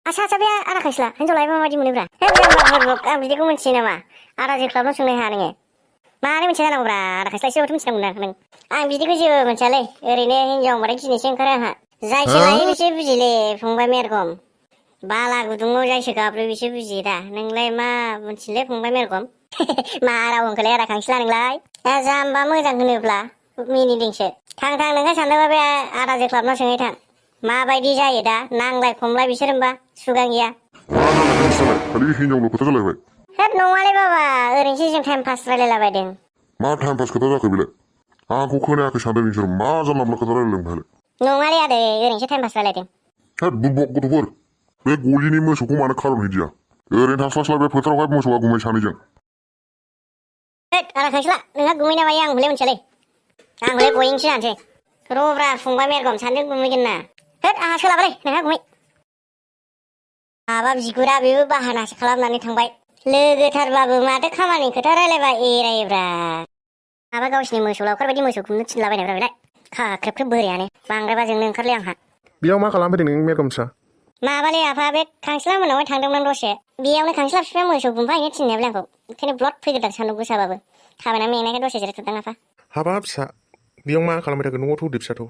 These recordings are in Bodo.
आसा बे आदा खायस्ला हिनजावलाय माबायदि मोनोब्रा जाम्बाफोरबो आं बिदिखौ मिथियो नामा आदा जोख्लाबल' सोंनो हाया नोङो मानो मिथिया जानांगौब्रा आदा खायस्ला एसेबाबोथ' मिथिनांगौ ना नों आं बिदिखौ जेबो मिथियालै ओरैनो हिनजाव होनबाथाय गिनोसो ओंखारो आंहा जायसो लायो बिसो बुजिले फंबाय मेरगम बाला गुदुङाव जायसो गाब्रो बिसो बुजियो दा नोंलाय मा मिथिले फंबाय मेरगम मा राव होनखोलाय आदा खायस्ला नोंलाय जाम्बा मोजां होनोब्ला मिनिदोंसो थां नोंहा सानदोंबा बे आदा जोख्लाबनाव सोंहै थां माबायदि जायो दा नांलाय खमलाय बिसोर होनबा सुगां गैया खालि हिनजावल' खोथा जालायबाय हेद नङालै बाबा ओरैनोसो जों टाइम पास रायलायलाबायदों मा टाइम पास खोथा जाखो बेलाय आंखौ खोनायाखै सानदों नोंसोर मा जानला मोनला खोथा रायलायदों बेहाय नङालै आदै ओरैनोसो टाइम पास रायलायदों हेद बुबक गथ'फोर बे गलिनि मोसौखौ मानो खारन हैदिया ओरैनो थास्लायस्लाय बे फोथारावहाय मोसौआ गुमै सानैजों हेद आदा खायस्ला नोंहा गुमै ना मायो आं हले मिथियालै आं हले गयिंसो जानोसै रब्रा फंबाय मेरगम सानैजों गुमैगोन ना हेद आंहा सोलाबालै नोंहा गुमै माबा बिगुरा बेबो बाहानासो खालामनानै थांबाय लोगोथारबाबो माथो खामानि खोथा रायलायबा एरायोब्रा माबा गावसिनि मोसौ लावखार बायदि मोसौ गुमनो थिनलाबायनायब्रा बेलाय खाख्रेबख्रेब बोरायानो बांद्रायबा जोंनो ओंखारलै आंहा बेयाव मा खालामफैदों नों मेरगम फिसा माबालै आफा बे खांसिला मोनावहाय थांदोंमोन दसे बेयावनो खांसिला बिफाया मोसौ गुमफाहैनो थिननायाबो आंखौ ओंखायनो ब्लद फैग्रोदां सान्दुं गोसाबाबो थाबायना मेंनायखाय दसे जिरायथ'दों आफा हाबाब फिसा बेयाव मा खालामबाय थागोन न'आव थौदो फिसा थौ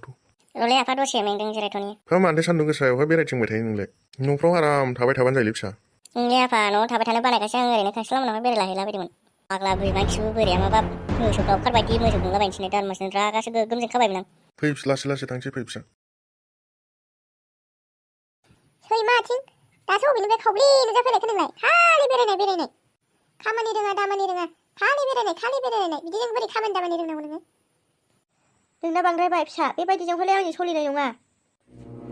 रलै आफा दसे मेंदों जिरायथ'नि मानोथो सान्दुं गोसायावहाय बेरायथिंबाय थायो नोंलाय न'फ्राव आराम थाबाय थाबानो जायोलै फिसा नोंलै आफा न'आव थाबाय थानो बानायखायसो आं ओरैनो खांसिला मोनावहाय बेरायलाहैलाबायदोंमोन फाग्ला बुरैमा खिबु बोरैया माबा मोसौ लावखार बायदि मोसौ गुमलाबायनोसै दारमासनो रागासो गोगोम जोंखाबायमोन आं फै लासै लासै थांसै फै फिसा सैमा आथिं दासो अबेनिफ्राय खावब्लि नुजाफैनायखौ नोंलाय खालि बेरायनाय खामानि रोङा दामानि रोङा खालि बेरायनाय बिदिजों बोरै खामानि दामानि रोंनांगौ नोङो नोंना बांद्रायबाय फिसा बेबायदिजों हले आंनि सोलिनाय नङा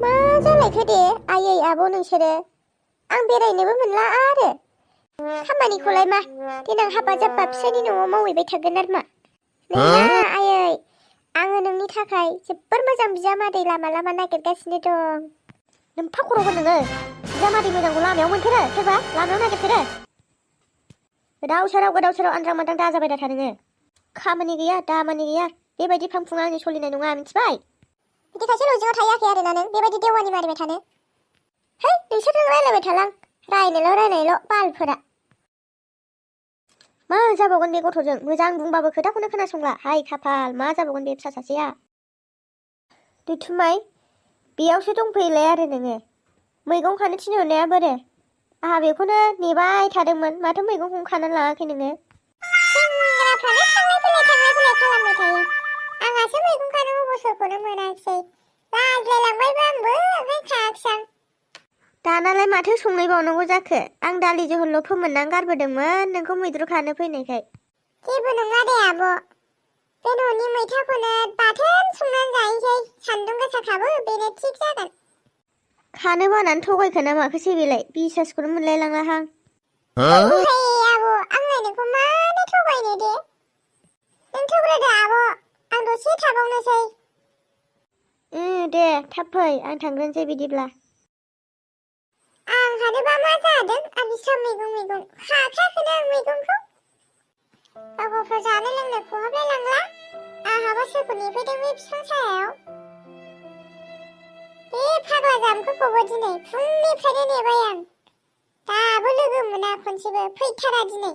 मा जालायखो दे आयै आब' नोंसोरो आं बेरायनोबो मोनला आरो खामानिखौलाय मा देनां हाबा जाब्बा फिसानि न'आव मावहैबाय थागोन आरो मा नोंना आयै आङो नोंनि थाखाय जोबोर मोजां बिजामादै लामा नागिरगासिनो दं नोम्फा खर'गोन नोङो बिजामादै मोजांखौ लामायाव मोनथारो सोरबा लामायाव नागिरथारो गोदाव सोराव आन्द्रां मान्द्रां दाजाबाय दा नोङो खामानि गैया दामानि गैया बेबायदि फांफुङा आंनि सोलिनाय नङा मिथिबाय बिदिखायसो लजिङाव थायाखै आरोना नों बेबायदि देवानि मारिबाय थानो है नोंसोरजों रायलायबाय थालां रायनायल' बालफोरा मा जाबावगोन बे गथ'जों मोजां बुंबाबो खोथाखौनो खोनासंला हाय खाफाल मा जाबावगोन बे फिसा सासेया दुथुमाय बेयावसो दंफैयोलाय आरो नोङो मैगं खानो थिनहरनाया बोरो आंहा बेखौनो नेबाय थादोंमोन माथो मैगंखौनो खानानै लाङाखै नोङो सेंग्राफ्रानो थांलाय फैलाय खालामबाय थायो आंहासो मैगं खानो अबसरखौनो मोनाखिसै रायज्लायलांबायबो आंबो ओमफ्राय खायाखिसै आं दानालाय माथो संनायबावनांगौ जाखो आं दालि जहलल' फोमोननानै गारबोदोंमोन नोंखौ मैद्रु खानो फैनायखाय जेबो नङा दे आब' बे न'नि मैथाखौनो बाथोन संनानै जाहैसै सान्दुं गोसाखाबो बेनो थिग जागोन खानो बानानै थगायखो ना माखोसै बेलाय बिसासखौनो मोनलायलाङाहां आब' आंलाय नोंखौ मानो थगायनो दे नों थगायदो आब' आं दसे थाबावनोसै दे थाब फै आं थांग्रोनोसै बिदिब्ला आंहानोबा मा जादों आबिसा मैगं खाखायाखैनो आं मैगंखौ गावफोर जानो लोंनो खहाबलाय लांला आंहाबा सोरखौ नेफैदों बे बिफां सायाव बे फाग्ला जाम्बुखौबो दिनै फुंनिफ्रायनो नेबाय आं दाबो लोगो मोना खनसेबो फैथारा दिनै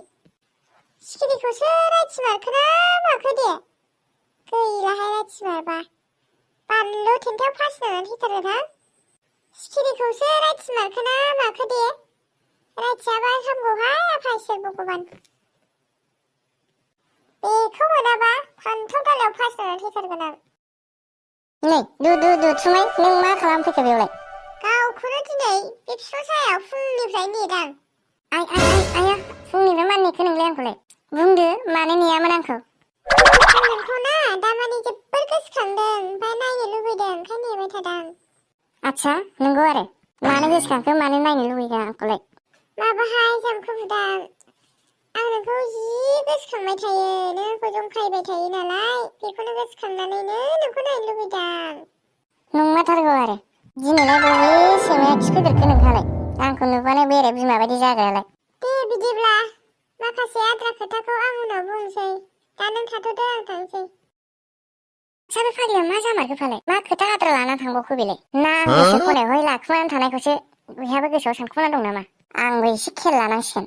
सिखिरिखौसो रायथिमारखोना माखो दे गैलाहाय रायथिमारबा बानलु थेन्थायाव फासिनानै थैथारगोनहां सिखिरिखौसो रायथिमारखोना माखो दे रायथियाबा हामगौहाय आफा इसोर भगबान बेखौ मोनाबा फान्थाव दालायाव फासिनानै थैथारगोन आं नै दुथुमाय नों मा खालामफैखो बेयावलाय गावखौनो दिनै बे बिफां सायाव फुंनिफ्राय नेदां आया फुंनिफ्राय मानो नेखो नोंलाय आंखौलाय बुंदो मानो नेयामोन आंखौ नोंखौ ना दामानि जोबोर गोसोखांदों ओमफ्राय नायनो लुबैदों ओंखायनो नेबाय थादां आच्छा नंगौ आरो मानो गोसोखांखो मानो नायनो लुबैदों आंखौलाय माबाहाय जाम्बुखौ बुदां आं नोंखौ जि गोसोखांबाय थायो नों आंखौ जंखायबाय थायो नालाय बेखौनो गोसोखांनानैनो नोंखौ नायनो लुबैदां नंमारथारगौ आरो दिनैलाय बबे सैमाया खिफैदेरखो नोंहालाय आंखौ नुबानो बेरे बिमा बायदि जाग्रायालाय दे बिदिब्ला माखासे आद्रा खोथाखौ आं उनाव बुंसै दा नों थाथ'दो आं थांसै साबे फाग्लिया मा जामारखो फालाय मा खोथा आद्रा लाना थांबावखो बेलाय ना गोसो खनायावहाय लाखुमानानै थानायखौसो बयहाबो गोसोआव सानखुमाना दं नामा आंबो एसे खेल लानांसिगोन